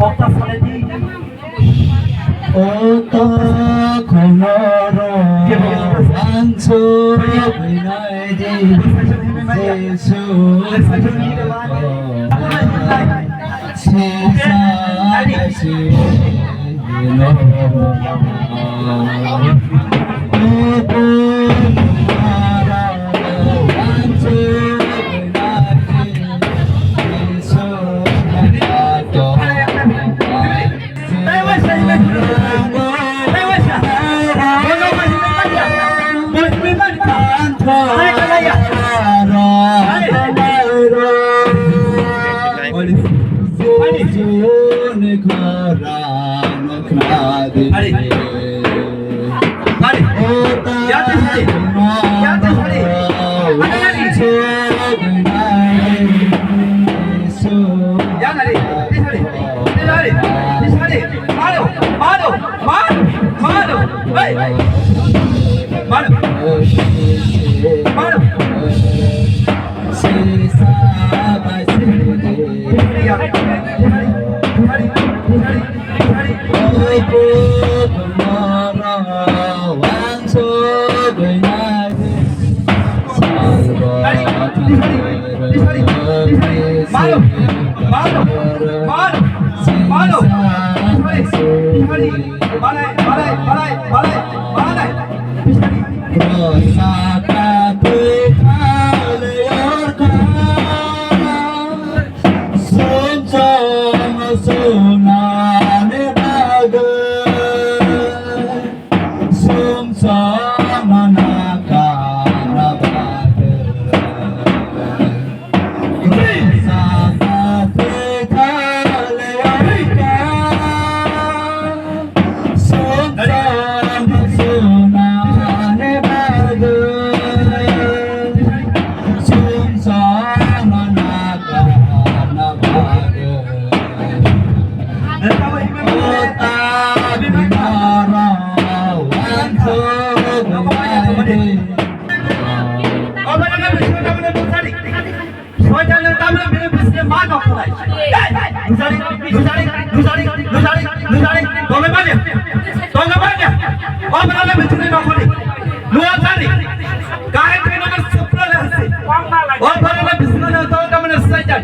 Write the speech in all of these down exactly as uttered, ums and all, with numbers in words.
Okta saledi. Okta khonoro anso binaidi Jesu. Sesa Soitan ni tamni bini bising ma noknai. Dujari, dujari, dujari, dujari, dujari. Tongwi manya, tongwi manya. O bwrala bisingni nokni. Nua jani. Kahai twi nokni supra le hasi. O bwrala bisingni nokni tamni Soitan.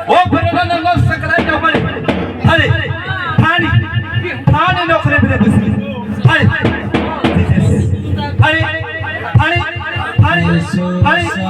O bwrala nokni sakrai nokni. Thani, thani, thani nokni bini bising. Thani, thani, thani. Hari, hari, hari.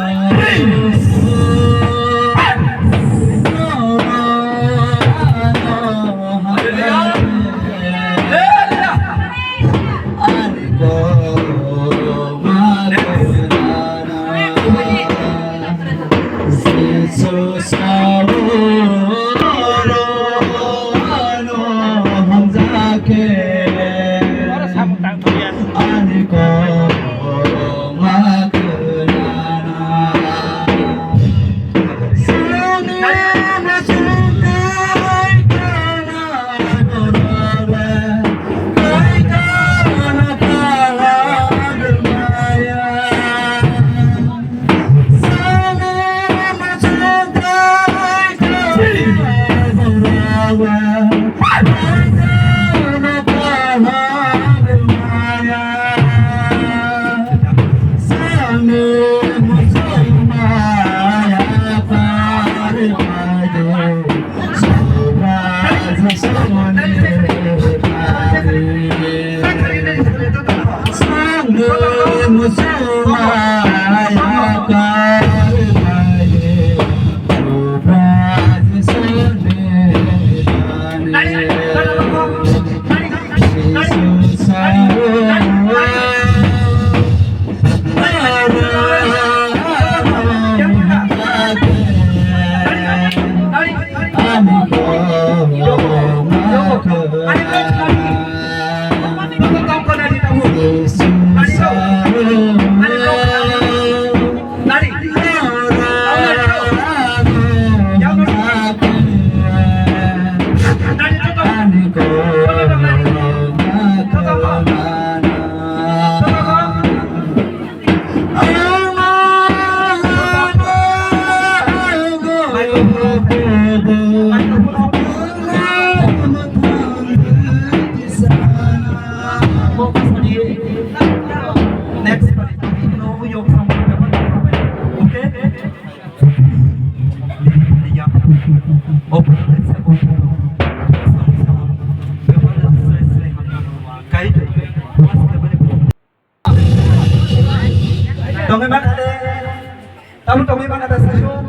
Tamo tongwi mangkha da saichung?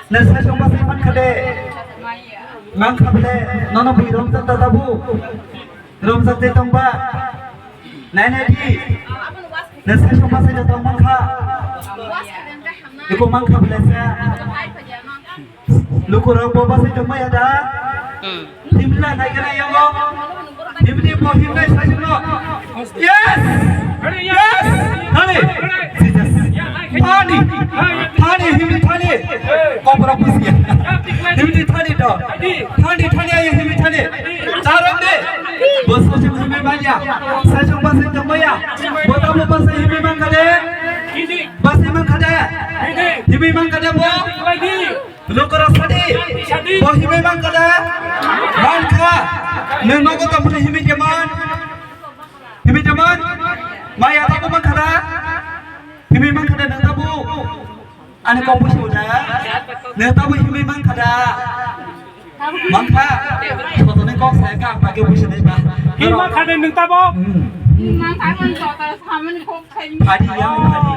Na saichung bwsai mankha de? Mankha bwle, nono bui romjak da tabuk? Romjak de tongba? Nai nai di. Na saichung bwsai da tong mankha? Iko mankha bwle sa. Lukurok bo bwsai tong maya da? Hmm. Himla nai kana yango. Himni bo himnai sajino. Yes! Yes! Thani! Jesus! Thani! Thani, himni thani! Kopra pusia. Himni thani to. Thani, thani, ayo himni thani. Tarom de. Bo sajino himni manya. Sajino bwsai tong maya. Bo tamo bwsai himni mangkha de? Bwsai mangkha de? Himni mangkha de bo? Lukurok sadi, sadi. Bo himwi mankha da? Mankha. Nwng nogo tongphuru himwi de man? Himwi de man? Maya tabuk mankha da? Himwi mankha da nwng tabuk? Ani kok busi uda. Nwng tabuk himwi mankha da? Mankha. Sotoni kok saya ka ang bagwi busi nai ba. Himwi mankha da nwng tabuk? Hmm. Himwi mankha da nwng tabuk? Phadi yang phadi.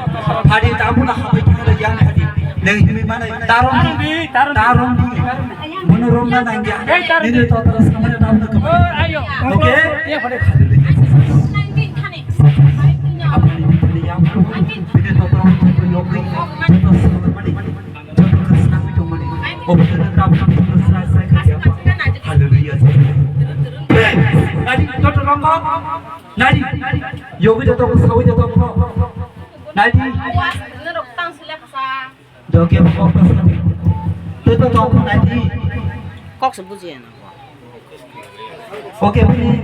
Phadi tabuk na habai thangda yang phadi. Neng himwi manai tarom di. Tarom di, tarom di. Tarom di. Mono romna nangya. Ei, tarom di. Nini totra samaya tabuk na kabo. Oh, ayo. Okay? Iya, phadi. Apni di phadi yang phadi. Bini totra phadi yogri. Joto samaya mani. Joto samaya mani. Obhidana tabuk na srai srai kaya. Hallelujah. Nadi, joto romba. Nadi, yogwi da tong, sawi da tong. Nadi. Doge bo kok to sadi. To to tong nadi. Kok se bujiya na. Okay, bini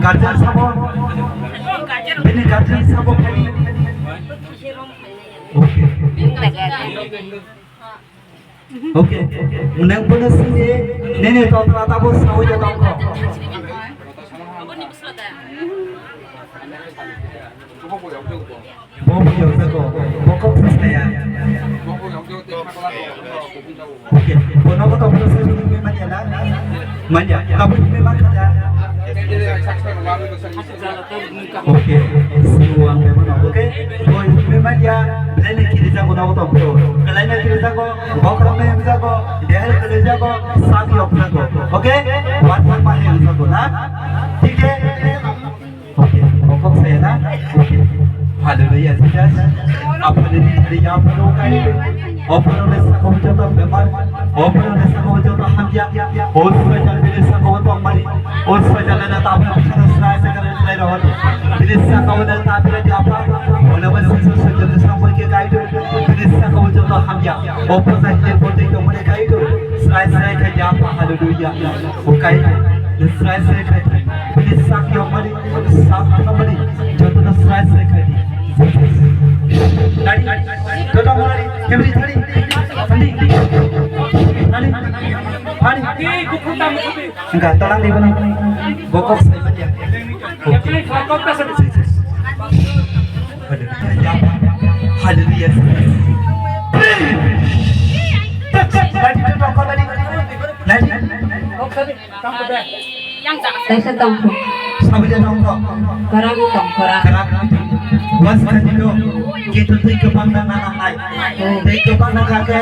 guardian sabo. Bini guardian sabo phai. Okay. Okay. Nang bono sini nene to tata bo sawi da tong ko. Bo bo yoksa ko. Bo kok sa saya. Okay. Bono ko to bono sa ni manya na. Manya. Kabu ni manya. Okay, sinuang memang oke. Boy memang dia belai ni kiri jago na oto bro. Kelai ni kiri jago, bokro me jago, dehel kiri jago, sab yok jago. Oke, wat wat pahe jago na. Thik hai? Oke, bokok saya na. Oke. Hallelujah, Jesus. Apa ni hari yang penuh kai? Opor ni sakau joto bemar, opor ni sakau joto hamya, o sajal bini sakau tong mani, o sajal na tabra bichara srai sakara srai rohani. Bini sakau na tabra di apa, ona ba sisa sajal na sakau ke kaido, bini sakau joto hamya, opor sajal bote tong mani kaido, srai srai kai di apa, hallelujah. O kaido, srai srai kai, bini sakau mani, sakau mani, joto na srai srai kai di. Nadi, nadi, joto nadi, kemri nadi, nadi, nadi, nadi. Enggak, tolong di mana? Bokok saya baca. Oke. Haleluya. Nadi, joto nadi, nadi. Kaisa tongkho. Sabja tongkho. Kwrak tongkho ra. Kwrak. Was khajino. Kito tei kwbang na nangnai. Tei kwbang na kake.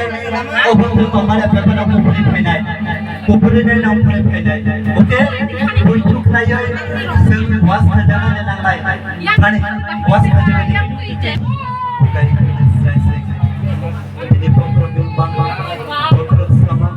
Obo tongmale bebana kupuri phainai. Kupuri nai nang phai phainai. Oke? Buituk naioi. Seng was khajana nangnai. Thani was khajino. Oke. Ini pokok bang bang. Pokok sama.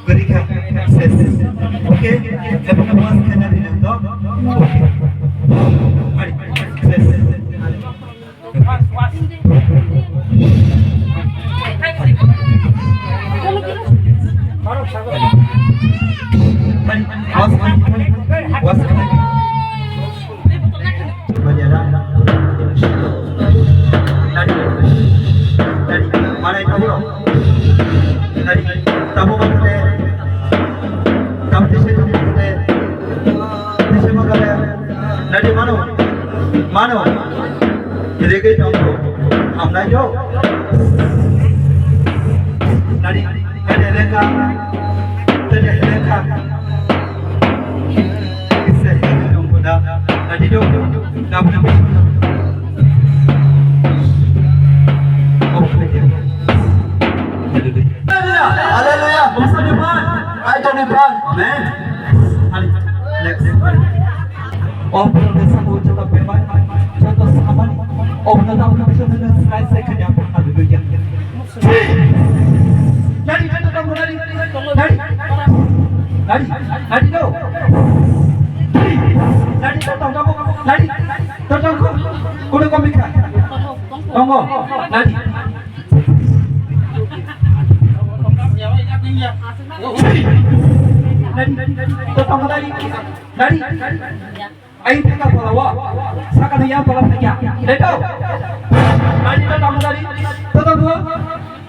Kwrwi kha. Ses. Oke. Ebo no was kena di nang to. Oke. Mari. Ses. Mari. Was kena. Was kena. Tadi mano, mano, reggae tongo, hamnai jo. Tadi, tadi leka, tadi leka. Isa reggae tongo da, tadi jo, da. Hallelujah, hallelujah, Musani ban, Aitani ban, amen. Tadi, next. O Borono saka o joto bemar, joto samani, o Borono tabukni bisingtwi srai srai khaidi ang hallelujah. Nadi, nadi, nadi, nadi, nadi, nadi, no. Nadi, to tongkha, nadi, to tongkha, kuno komikha. Tongo, nadi. Nadi, to tongkha, nadi, nadi. Ai thangka pala wa, saka ni yang pala thangya. Leto. Nadi to tamo nadi. To tamo.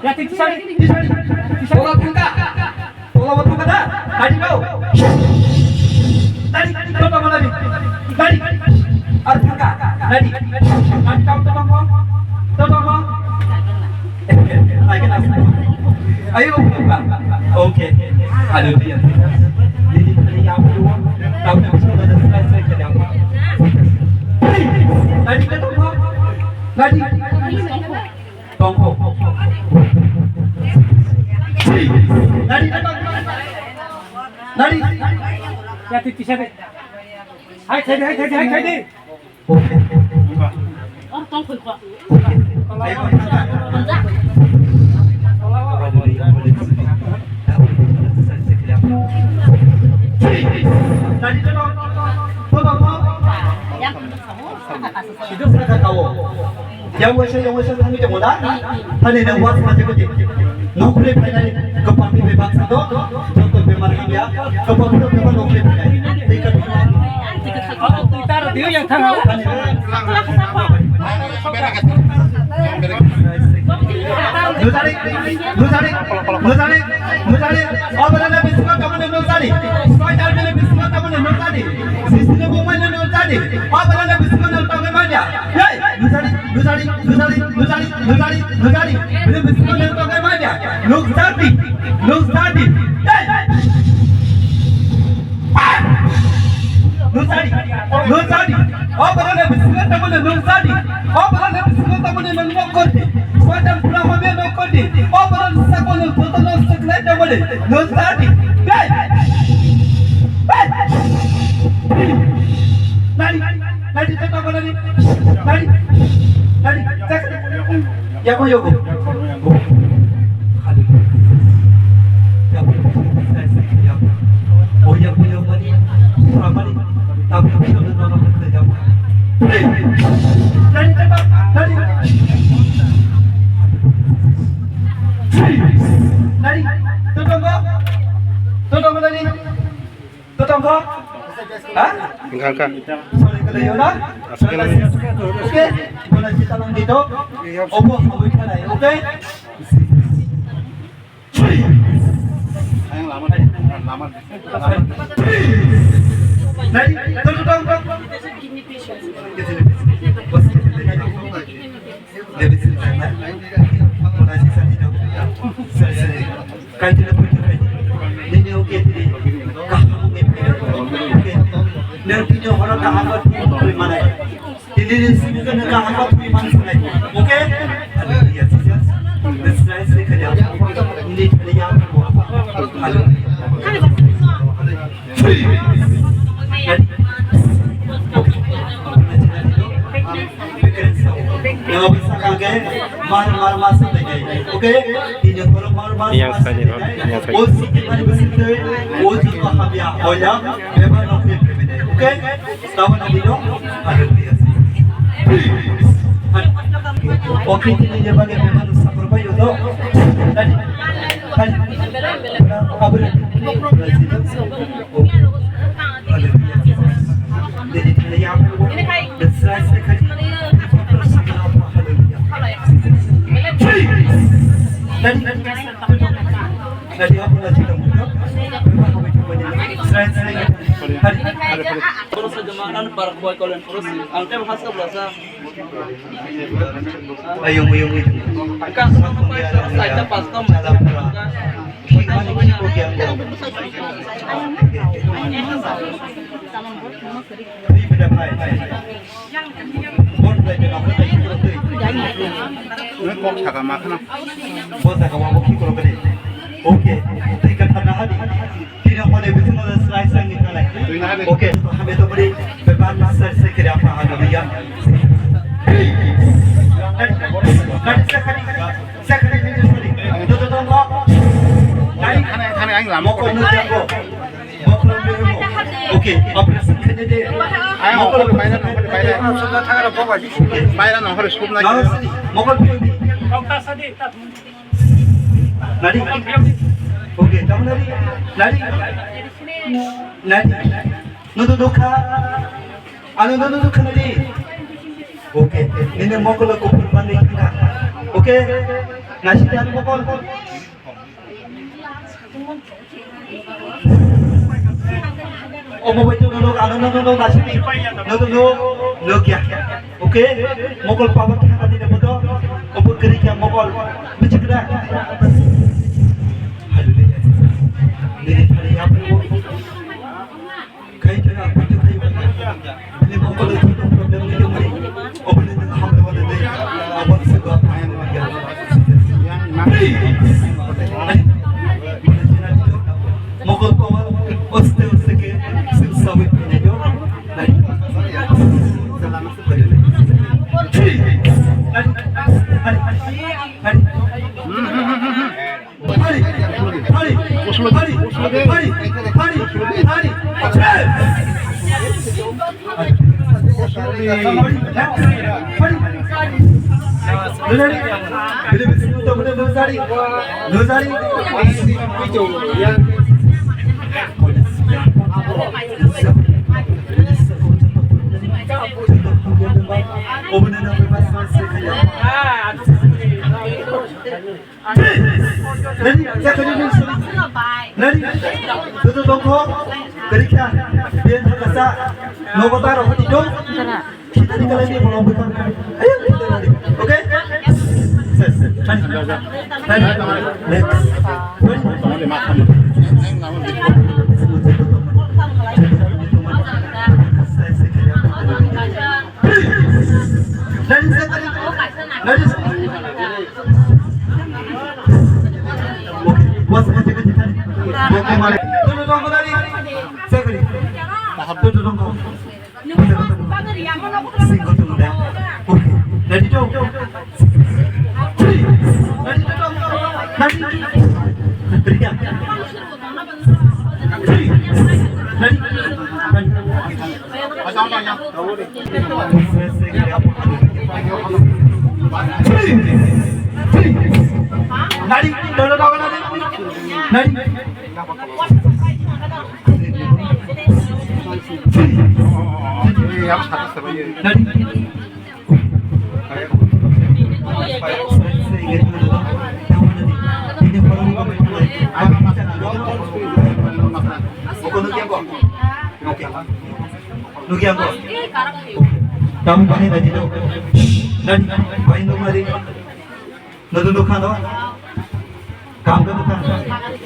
Ya, ti sari, ti sari. Pala thangka. Pala wa thangka da. Nadi to. Nadi to tamo nadi. Nadi. Ar thangka. Nadi. Nadi to tamo. To tamo. Ayo, okay. Hallelujah. Nini thani yapu, tapu na bisu na sila sila kaya apa? Nadi ka tongkho? Nadi? Tongkho. Nadi ka tongkho? Nadi? Ya, ti, ti, sabi. Hai, khai di, hai, khai di, hai, khai di. Yang waisa, yang waisa thangwi tongo da? Thani nang was ma jebo di. Nokhrwi phainai, kwpang twi bai baksa do, joto bemar hamya, kwpang phano bemar nokhrwi phainai. Tei kwthang. Thani. Nujari, nujari, nujari, nujari. Oborana bisingo tamoni nujari. Soitar bini bisingo tamoni nujari. Sisini bumani nujari. Oborana bisingo nujari manya. Hey, nujari. Nujari, nujari, nujari, nujari, nujari. Bini bisingo nang tongkha manya. Nukjadi, nukjadi. Hey! Nujari, nujari. O borok ni bisingo tamo nang nukjadi. O borok ni bisingo tamo nang nukjadi. Soitan pura hamya nukjadi. O borok ni sakno jotono siklai tamo nang nukjadi. Hey! Hey! Nari, nari, tata nari. Nari, nari, tak. Yago, yago. Hallelujah. Yago, yago. Oh, yago, yago, mani. Sura mani. Tabu, yago, yago, mani. Nari, tata, nari. Nari, tata, tata, nari. Totongkha? Ha? Wngkha, wngkha. Sorry, kalayo na? Aswk khe nang. Okay? Bono sita nang dito. Obo habwi thanai, okay? Nai, totong, totong. Kaitila pwtwi kaitila. Nini o ketili. Kaham o ketili. Oke. Nang tini horo kaham o twi manai. Tini ni simi kena kaham o twi manai. Oke? Hallelujah, Jesus. This is the Lord. Nini tini ya. Hallelujah. Free. Yang bisa kage mar mar mas tege. Oke? Ini kalau mar mar mas tege. O siki mari besi tege. O jin ko hamya hoya. Beba no ke bebe. Oke? Tawa na dino. Hallelujah. Free. Oke, ini dia bagi beba no sabar bayo do. Tadi. Tadi. Abra. Ayung, ayung, ayung. Kan sama pai saita pastom. Kok saka ma kheno. Bo saka ma bo khikrok gede. Okay. Tei ka thana hadi. Tino hone bisingo da slai slai ni thalai. Okay. Hame to bari beban slai slai kere apa hanu ya. Nadi, nadi, sakani, sakani, nadi, sorry. Nadi, nadi, nadi, ang lama ko. Mokol no jango. Mokol no jango. Okay, operation khaide de. Ay, mokol no jango. Bayra no hore sub na. Mokol no jango. Nadi. Okay, tamo nadi. Nadi. Nadi. Nudu dukha. Ano nudu dukha nadi. Okay. Nini mokol ko pun pandi kha. Okay. Nasi dan mokol. Omo bai tu nunu, ano nunu, nunu, nasi ni. Nunu, nunu, nunu kya? Okay? Mokol power thaka di na bodo. Obo kiri kya mokol? Bichik da. Hallelujah. Nini thani ya. Kai kena kutu kai bana. Bini mokol itu problem ni kemari. Obini dengan hamil wala deh. Abang sebab main dia. Mokol power oste oste ke sim sawit ni do. Hari, hari, hari. Hari, hari, hari, hari, hari, hari, hari. Hari, hari. Lozari, bili bili sunu to bili lozari, lozari. Ready? Ready? Joto tongkho. Kerikha. Biyan thangkasa. Nogo ta rokho tito. Khitani kalai ni bolong bwkha. Ayo, khitani. Okay? Ses. Ready? Ready? Next. Ready? Ready, set, ready. Ready, set. Okay, was it a good time? Okay, mane. Tutu tongko dari. Set, ready. Tutu tongko. Sing ko tutu da. Okay, ready to. Three. Ready to. Ready to. Ready. Ready. Ready. Nadi, nadi, nadi, nadi. Nadi. Nugya ko. Kamu pakai tadi tu. Dan pakai tu mari. Nadu dukhan do. Kamu kan dukhan.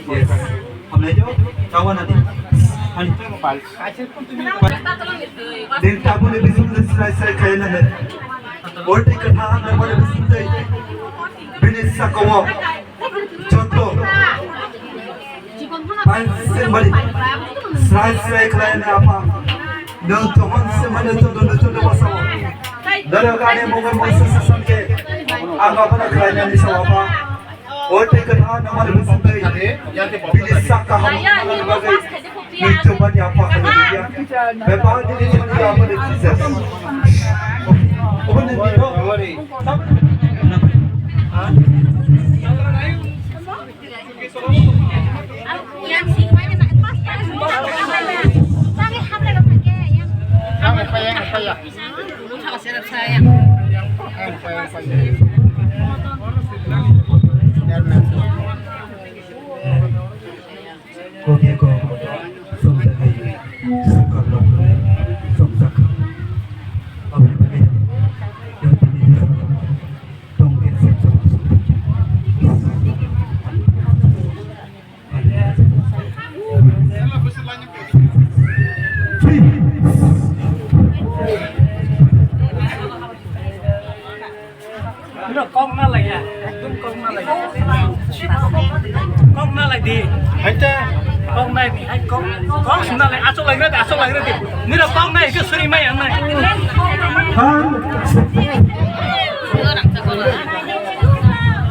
Yes. Hamle jo. Kawan nanti. Ani. Din tabu ni bising ni serai serai kaya na. Orti kata hamle pada bising tu. Bini sakawo. Joto. Pansir mani. Srai srai khlai na apa. Nung tohon se mani joto nung joto basa. Dara kane mogo mogo se se sangke. Ang apa na khlai na ni sa apa. O te kata na mani bising tei. Bini saka ham na mani bagai. Nung coba ni apa khlai dia. Bapa ni ni ni apa ni Jesus. Open ni ni. Bro, kok na lai ya. Ekdom kok na lai. Kok na lai di. Haita. Kok na di. Hai kok. Kok sina lai. Asok lai di. Asok lai di. Nira kok na itu suri mai yang nai.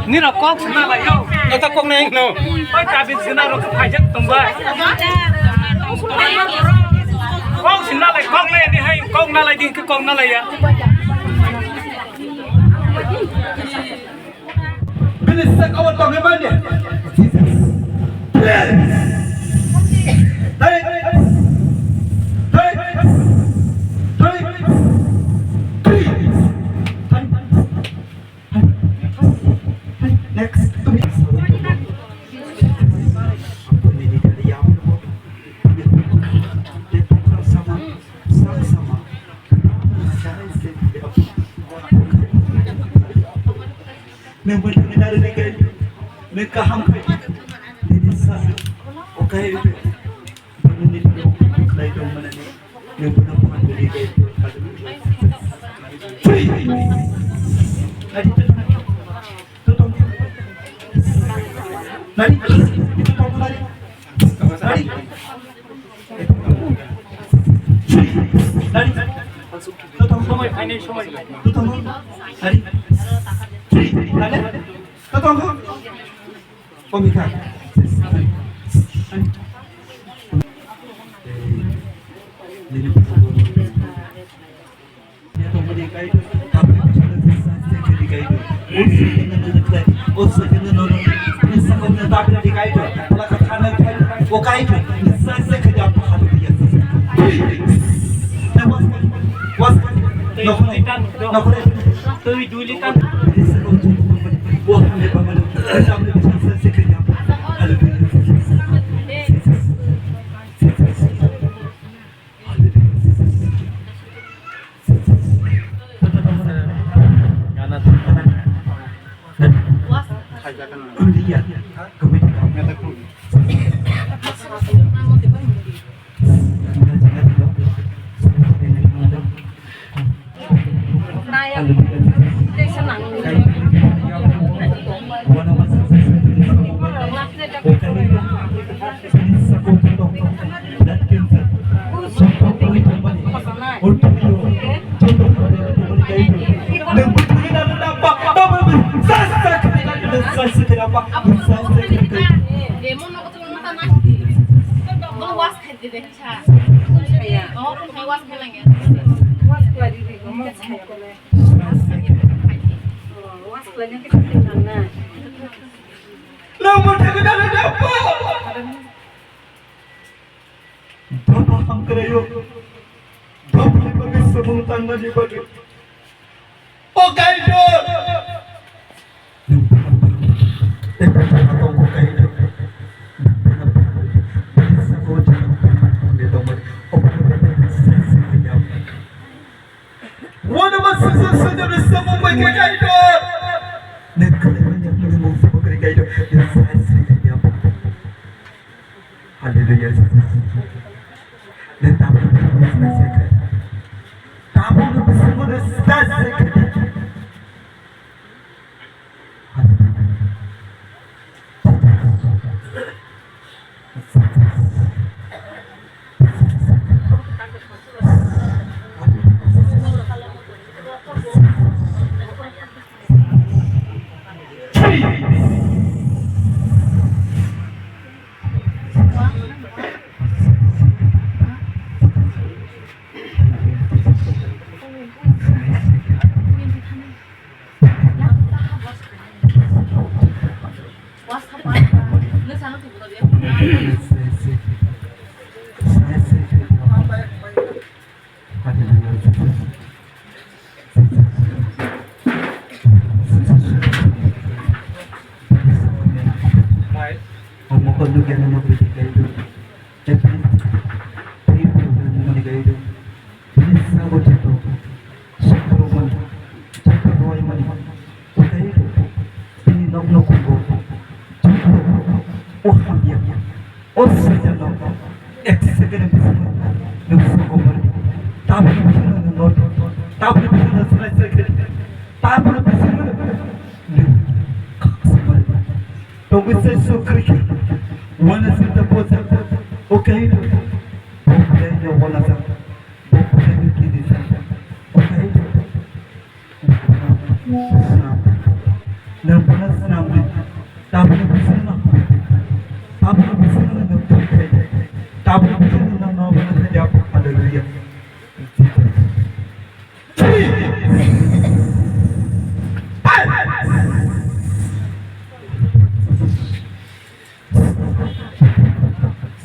Nira kok sina lai yo. Eta kok na yang no. Oi tabi sina rok phajak tongba. Kok sina lai kok na di hai kok na lai di kok na lai ya. Bini saka o tongwi manya. Jesus. Praise. Thanks. Thanks. Thanks. Praise. Thanks. Next. Nang bai tangwi nari ni kai, nang kaham khai. Nini sa, o kai, nini nai tong mana ni, nang bai tangwi nari ni kai. Free. Nari, nari, nari, nari. Nari. Nari. Totong somoi phainai somoi. Totong. Nari. Nari. Totong. Komika. Nini. Dobo hamkrayo. Dobo bagwi samung tangnani bagwi. O Kaitor. Wano ma sasa sasa ni samung bai khe Kaitor. Nang khlai manya mung samung khe Kaitor. Hallelujah. Nang tabuk tabuk tabuk. Bini sago joto sokro mani, joto rwai mani, kotai rw bini nok nukhungo joto o hamya, o Soitanno ek second bisingo nwng sokomordi. Tabukni bisingo nwng norok, tabukni bisingo swlai swlai khe, tabukni bisingo nwng khaksa manwi tongwi se sukrikhe, uanasa ta bosa, o kaisa bo belai no uanasa, bo belai no kiri sa, o kaisa. Swnam. Nwng bono swnam di. Tabukni bisingo no. Tabukni bisingo no nwng twi khai di. Tabukni bisingo no nwng bono khai di. Hallelujah.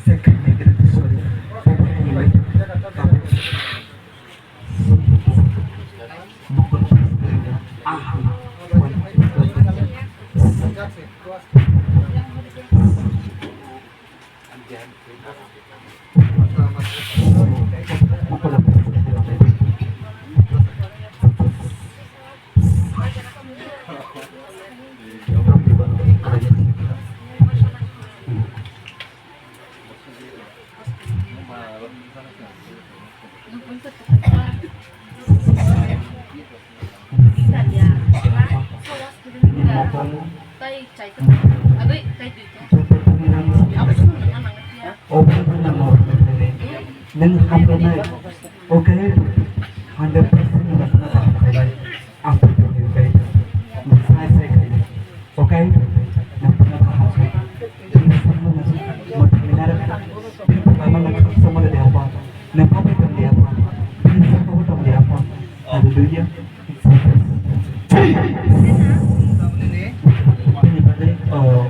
Second negative, sorry. Nwng hamjaknai, okay, hundred percent nwng kaham khainai. Ang tongmani bai, nwng sai sai khainai. Okay, nwng phano kaham khainai. Bini samung nwng mwthangwi narwkha. Bini bwkha no nwng khaksa mani liya pha. Nwng kabai tong liya pha. Bini saka bo tong liya pha. Hallelujah. Bini bagwi, oh,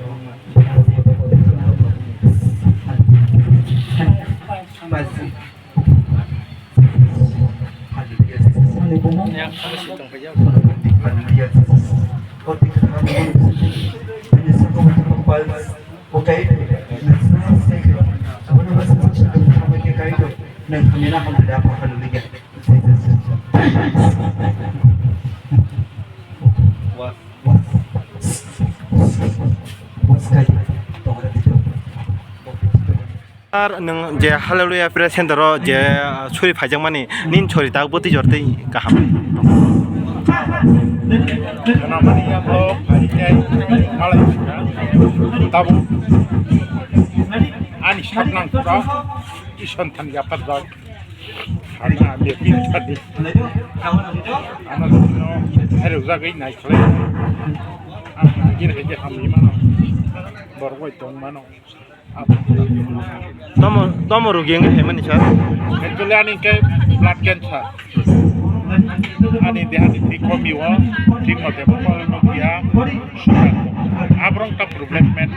Ar nwng je Hallelujah Prayer Center o je, ah, suri phaijakmani, nini sori tak bwtwi jortwi kaham. Khwnamani yago phai khe malai kha. Tabuk ani saknang pura Isonthani yapharjak. Ano ani pin thani. Ano no hai rwjagwi nai khlai. Ang gini khe hamwi mano. Borok bai tong mano. Tomo, tomo rogi wngwi phaimani sir? Actually, ani khe blood cancer. Ani dehani thwi komi o, thik mote bo kolno kiya, sugar. Aborok ta problem men.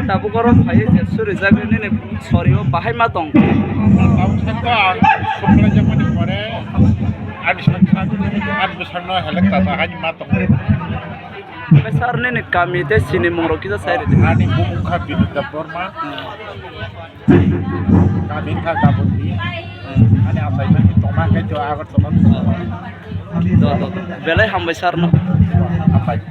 Tabuk oro phaiwi je surijak nini sori o bahai ma tong. Tabuk sakto ang suklaijak mani pore, ani saksa, ani bwsakno helek ta ta, ani ma tong. Oke sir, nini kami tei sinimung rok kisa sai rwdi. Ani bumung kha Binu Debbarma. Kami kha Gaboni. Ani achaimani tongma khe to Agartala. Do, do, do. Belai hambai sir no. Hambai.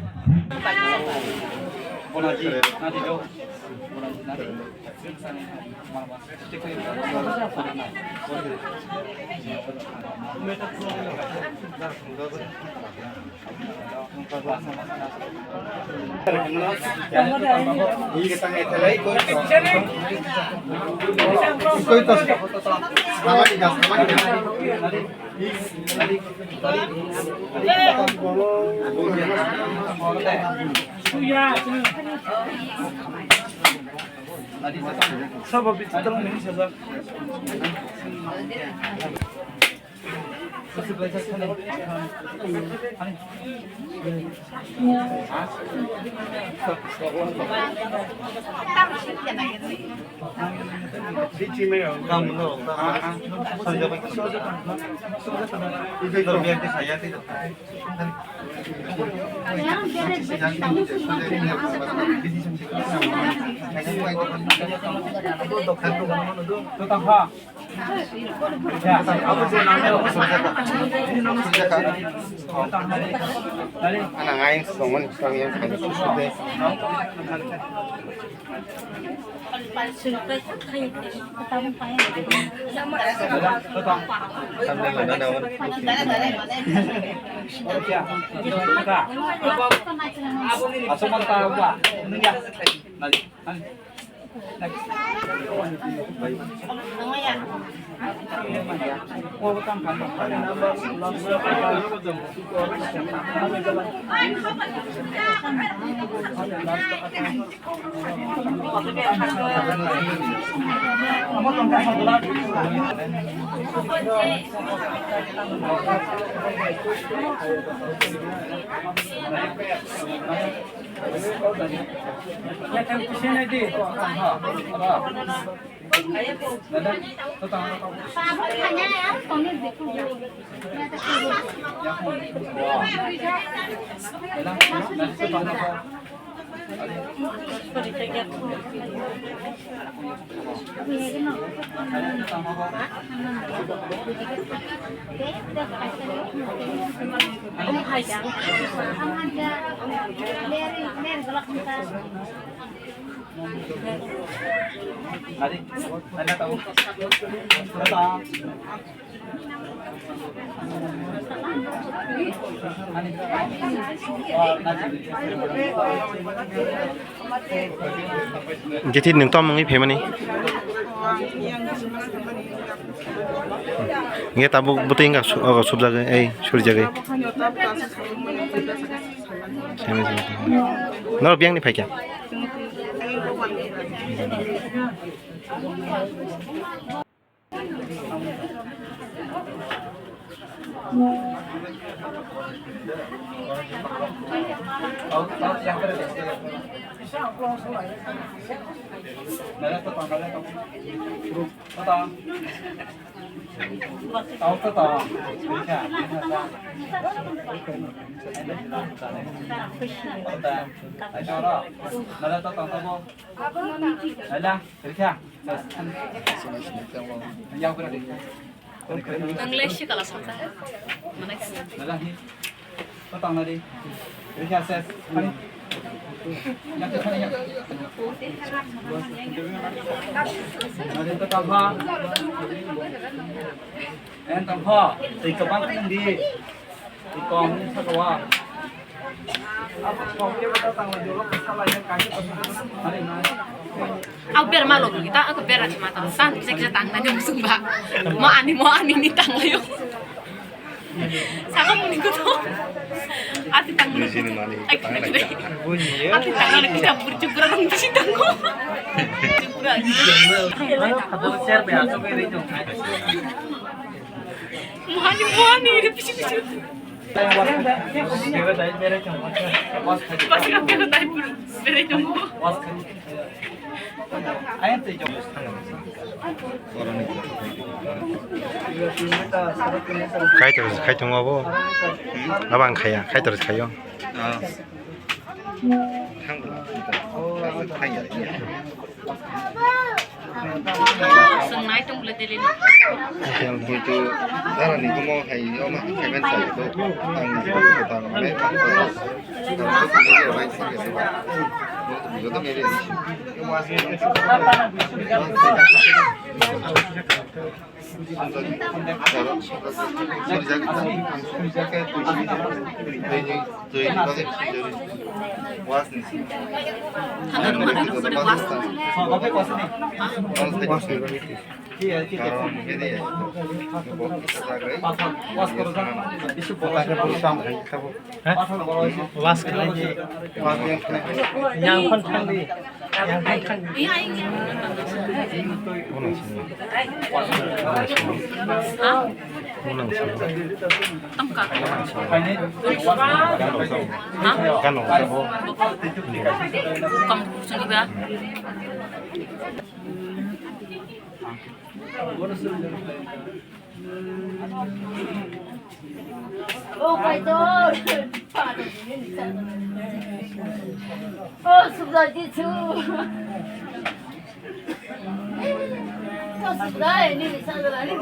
Sabo bichi tolong ni sajak. Ana ngai songmani songya khaina susude. Jethi nwng tom wngwi phaimani. Nge tabuk bwtwi wngkha su-, ogo subjagwi, ei, surijagwi. Norok biyangni phaikha? Nang le si kala sangka. Mana si? Au ber ma lo kita aku ber aja mata tan cek cek tang nanya musuh ba. Mo ani mo ani ni tang layo. Saka muni ko to. Ati tang lo. Ai kena kena. Ati tang lo kita burju pura rong di sini tang ko. Burju pura. Mohani mohani ini pisi pisi. Kaitor khai tongo abo. Abang khaya, kaitor khayo. Swngnai tong bwle delini. Muitu darani komo hai omo hai kaiman sai to ang ni ko ta mane. Joto mere. Last kali. Yang phan thang di. Yang phan thang di. Tongka. Ha? Kam sungguh ba. Oh, kaitor. Oh, subda Jisu. Oh, subda, ini bisa berani.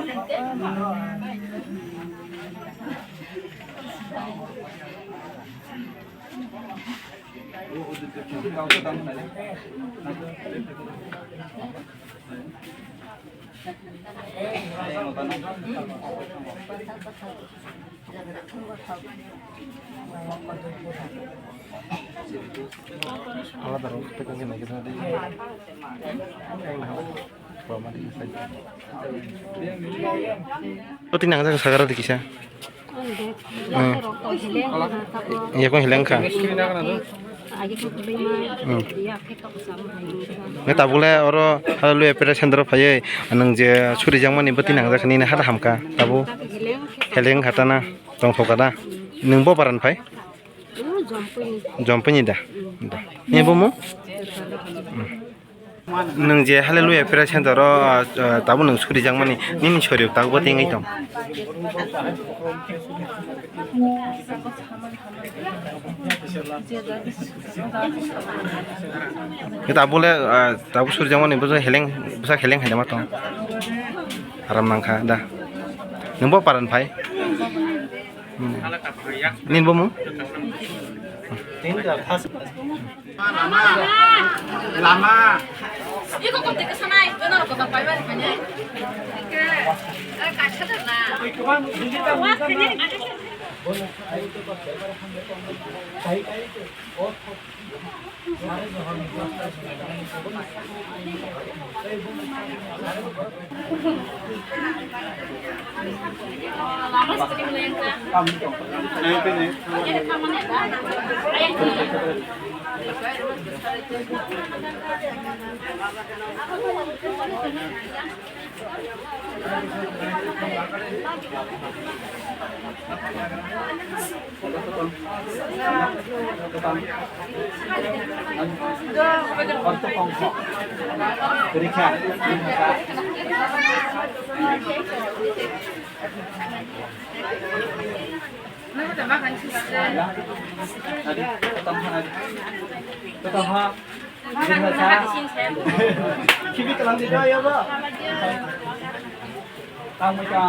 Pati nang jaga sagara di kisa. Yakung hileng kha. Hmm. Nge tabuk le oro Hallelujah Prayer Center o phaiwi nwng je surijakmani bwtwi nangjakha nini hada hamkha tabuk. Heleng kha tana tongthokha da. Nwng bo baran phai? Jompini da. Da. Ni bo mo? Hmm. Nwng je Hallelujah Prayer Center o, ah, ah, tabuk nwng surijakmani, nini sorirok tabuk bo tingwi tong. Tabuk le, ah, tabuk surijakmani bwsa heleng, bwsa heleng hai ma tong. Aram nangkha da. Nwng bo paran phai? Hmm. Nini bo mung? Lama. Iko kote ke sanai, kono roko ta pai bari kanya. Ke, eh, kaisa da na. Kibi kalam di doya ba. Tang mai ka.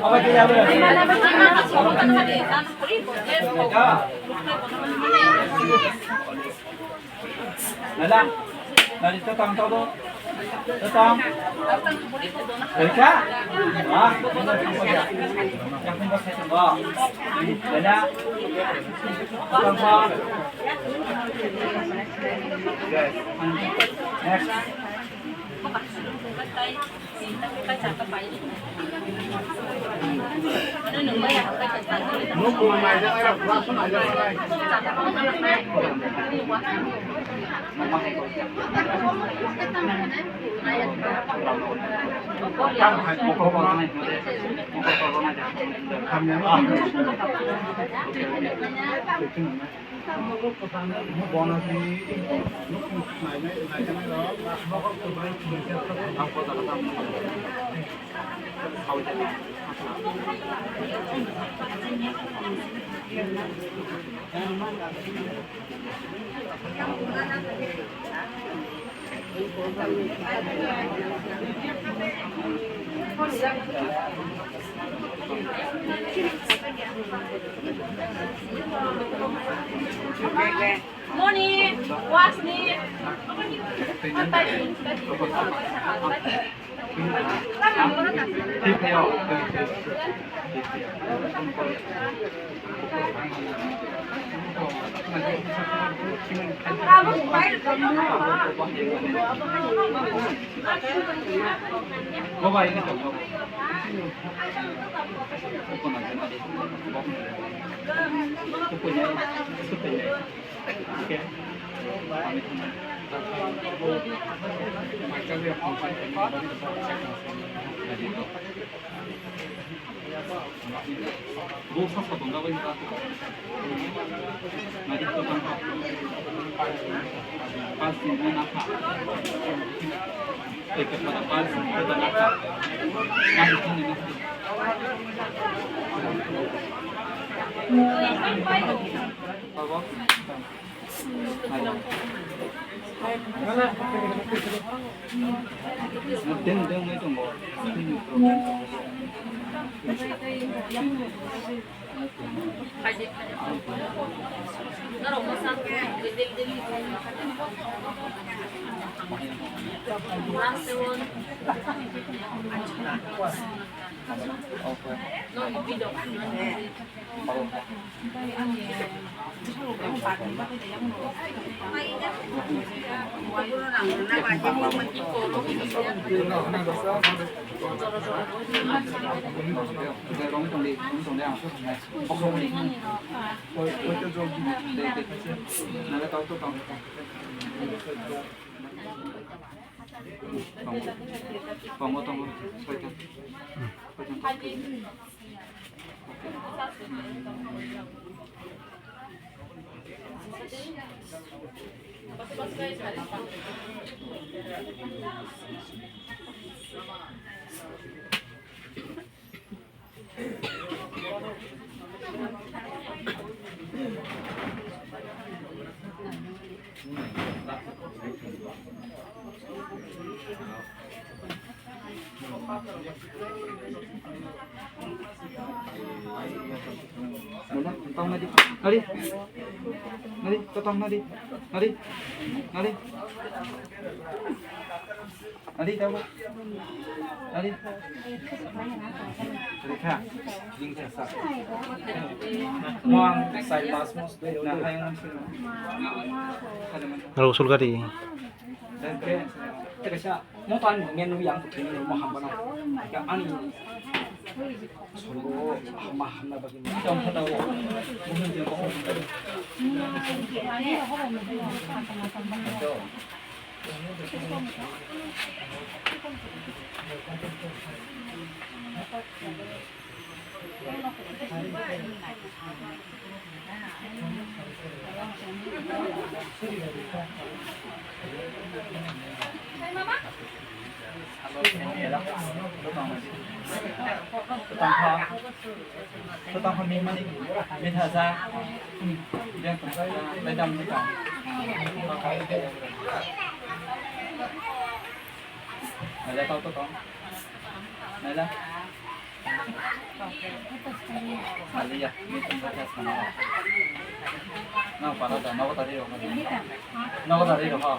Apa dia ba? Nada. Nadi tetang tau do. Tetang. Rika. Ah. Yang pun bos tetang. Nada. Tetang tau. Next. Moni, wasni. Deng, deng, deng, deng. Tongo, tongo, soita. Nadi, nadi, totong nadi, nadi, nadi. Adi, tabo. Adi. Adi kha. Jing kha sa. Mo ang sai pas mos na hai ang sino. Aro sulgari. Dan kre. Teka sa. Mo tan men yang tu kini mo hamba na. Ya ani. Solo ma hamna bagi. Tong kata wo. Totang kha, totang kha, mimani, mitha sa, yang tong sa, lai dam sa. Ada tau totang. Nai la. Aliya, mitha sa sa. Na para da, na ko tari ro. Na ko tari ro ha.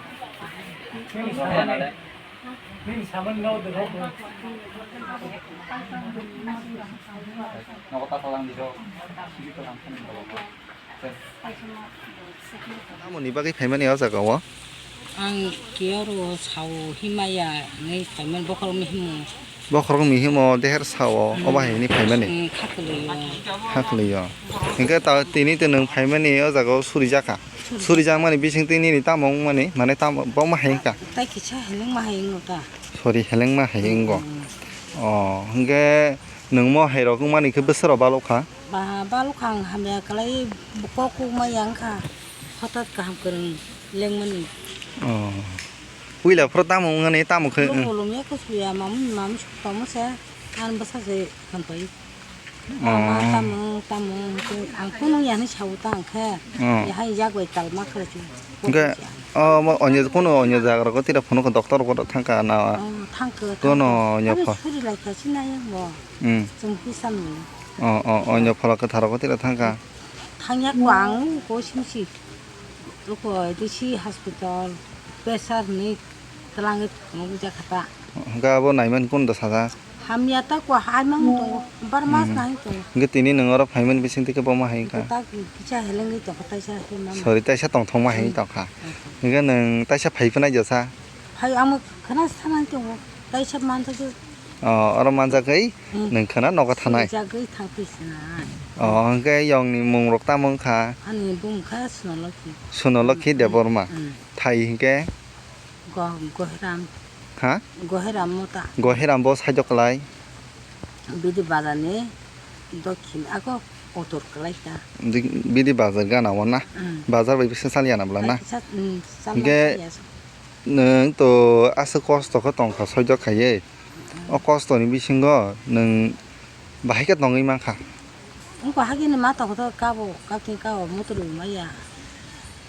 Nini saman no de rok. Nogo ta talang di rok. Sigi talang khan ni rok. Tamoni bagwi phaimani o jaga o? Ang kiyoro sao himaya hinwi phaiman bokhorokni himo. Bokhorokni himo deher sao obo hai hinwi phaimani? Mm, khaklwi o. Khaklwi o. Hinkhe ta tini to nwng phaimani o jaga o suri jakha. Suri jakmani bisingtwi nini tamo wngmani, mane tamo, bo ma hai wngkha? Tai kisa heleng ma hai wngkha. Sori, heleng ma hai wngkha. Mm. O, hwnkhe nwng mo hai rok wngmani khe bwswk rok balok kha? Ba, balok kha ang hamya kwlai kok kuk ma yang kha. Hothat kaham kwrwng lengmani. O. Puila phuru tamo wngmani, tamo khe? Bolong bolong ya khe suya, mamung mamung suk tamo se. Ang bwsa se khampai. Oh. Tamo, tamo, tamo, ang kunu ya hinwi sao ta ang khe. Oh. Ya hai jak bai tal ma khlai chu. Hwnkhe, oh, mo onyo, kunu onyo jaga rogo tira phunukha doctor rogo thangkha na? Oh, thangkha, thangkha. Kono onyo pho- suri lai kha sina yang bo. Hmm. Chwng hi samni. Oh, oh, onyo phola kwthar rogo tira thangkha. Thangya ko ang ko simsi. Ruko D C hospital, pressure ni twlangwi phunukjak kha ta. Hwnkhe abo naimani kunu da sajak? Hamya ta ko hai mang tongo, bar mas nai tongo. Hwnkhe tini nwng oro phaimani bisingtwi khe bo ma hai wngkha? Ta kisa helengwi tongkha, taisa hai mang. Sorry, taisa tongthokma hai wngkha. Hwnkhe nwng taisa phai phwnai jesa? Phai amo khna sanai tongo, taisa manjak. Oh, oro manjak hai? Hmm. Nwng khna nogo thanai. Suri jagwi thang twi sinai. Oh, hwnkhe yongni mung rok tamo wngkha? Ani bung kha Sunolokhi. Sunolokhi Debbarma. Hmm. Thai hwnkhe? Go-, Gohiram. Ha? Gohiram Mota. Gohiram bo side o kwlai? Bidi bazar ni dokhin ako utor kwlai ta. Di-, bidi bazar gana o na? Hmm. Bazar bai bisa saliya na bwla na? Bai kisa, hmm, hwnkhe saliya. Nwng to aswk kosto khe tongkha, soido khaiwi. O kosto ni bisingo nwng bahai khe tongwi mankha. Wngkha hagini ma tongkha kabo, kakhe kabo motor rwmaya.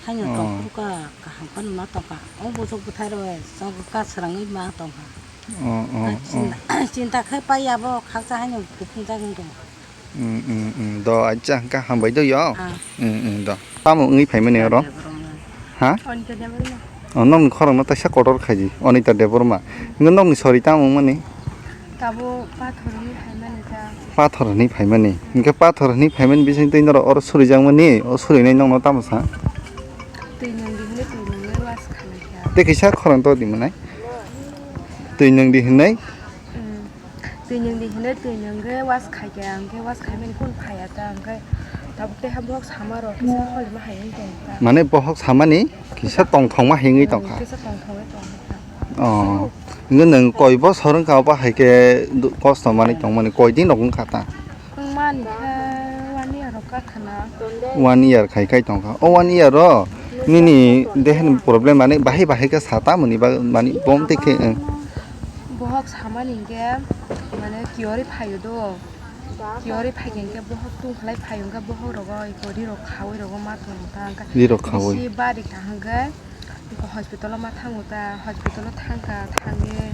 Haino tongphuru kha, kaham phano ma tongkha. O bwswk bwthai rok chwng kha swrangwi ma tongkha. Oh, oh, oh. Chinta, chinta khai pai abo khaksa haino kuphunjak wngkha. Mm, mm, mm. Do, acha, hwnkhe hambai do yo. Ah. Mm, mm, do. Tamo wngwi phaimani oro? Debbarma. Ha? Anita Debbarma. Oh, nokni khorang no taisa kotor khaidi, Anita Debbarma. Hwnkhe nokni sori tamo wngmani? Tabo pathor wngwi phaimani ta. Pathor wngwi phaimani. Hwnkhe pathor wngwi phaimani bising twi norok oro surijakmani, o surinai nokno tamo sa? Twi nwng di hwnwi twi nwngwi was khainai kha. Tei kisa khorang to di mwnai. Twi nwng di hwnwi. Mm. Twi nwng di hwnwi twi nwngwi was khaikha, hwnkhe was khaimani kunu phaiya ta, hwnkhe tabuk tei ha bohok sama rok kisa holima hai wng tong kha. Mane bohok samani kisa tongthokma hai wngwi tong kha. Kisa tongthokma tong kha. Oh. Hwnkhe nwng koi bosor wngkha obo hai khe du-, kosto manwi tongmani koi din rok wngkha ta? Wngmani khe one year rok kakhana. One year khai khai tong kha. O one year o nini dehani problem mani bahai bahai khe sa ta mani ba mani bom tei khe, eh. Bohok samani hinkhe mane kiyorwi phaio do. Kiyorwi phaikhe hinkhe bohok tungkhlai phaio hinkhe bohok rogo eko ri rok khaui rogo ma tong ta hinkhe. Ri rok khaui. Bisi bari kaham khe. Hospital o ma thango ta, hospital o thangkha, thangwi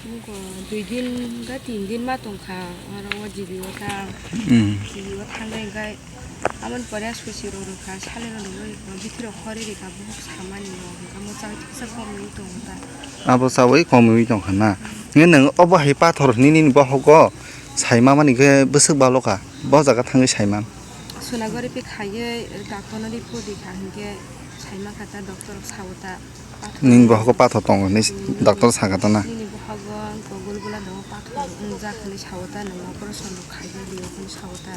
nugo dui din ba tin din ma tongkha, oro o G B o ta, mm. G B o thangwi hwnkhe aboni pore susi rok rwkha, salai rok rwkha, bithi rok hori rikha, bohok samani rok hwnkhe mwchang kisa komwi tongo ta. Abo chawi komwi tongkha na? Hwnkhe nwng obo hai pathor hinwi nini bohogo saima mani khe bwswk balo kha, bo jaga thangwi saimang. Sonography khaiwi doctor no report rikha hinkhe saima kha ta doctor rok sao ta. Nini bohogo pathor tongo hinwi doctor saka ta na? Nini bohogo gulgula tongo pathor wngjak hinwi sao ta, nwng operation rok khaijak di hinwi sao ta.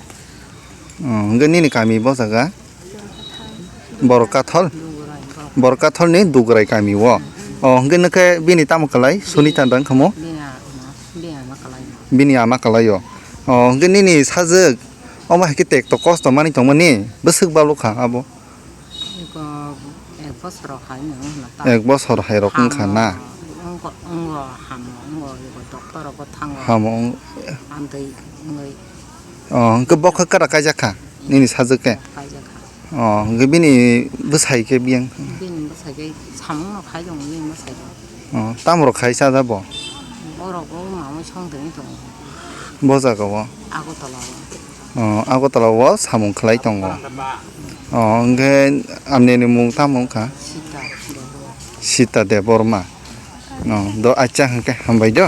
Oh, hwnkhe nini kami bo jaga? Borok Kathol? Borok Kathol ni Dugrai kami o. Oh, hwnkhe nokhe bini tamo kwlai? Sunita dang kamo? Bini ama kwlai o. Oh, hwnkhe nini sajwk omo hai khe tek tok kosto manwi tongmani bwswk balo kha abo? Eko ek bosor hai no hwnna ta. Ek bosor hai rok wngkha na? Hamo, wngkha, wngkha, hamo, wngkha, eko doctor rok bo thango. Hamo wng- Amtwi wngwi. Oh, hwnkhe bo khe kwrak kaijak kha nini sajwk khe? Kaijak kha. Oh, hwnkhe bini bwsai khe biyang? Bini bwsai khe samung no khai tongo, bini bwsai khe. Oh, tamo rok khai chaja bo? Borok bo mamui song tongwi tongo. Bo jaga o? Agartala o. Oh, Agartala o samung khlai tongo. Oh, hwnkhe amnini mung tamo wngkha? Sita Debbarma. Sita Debbarma. Oh, do acha hwnkhe hambai do.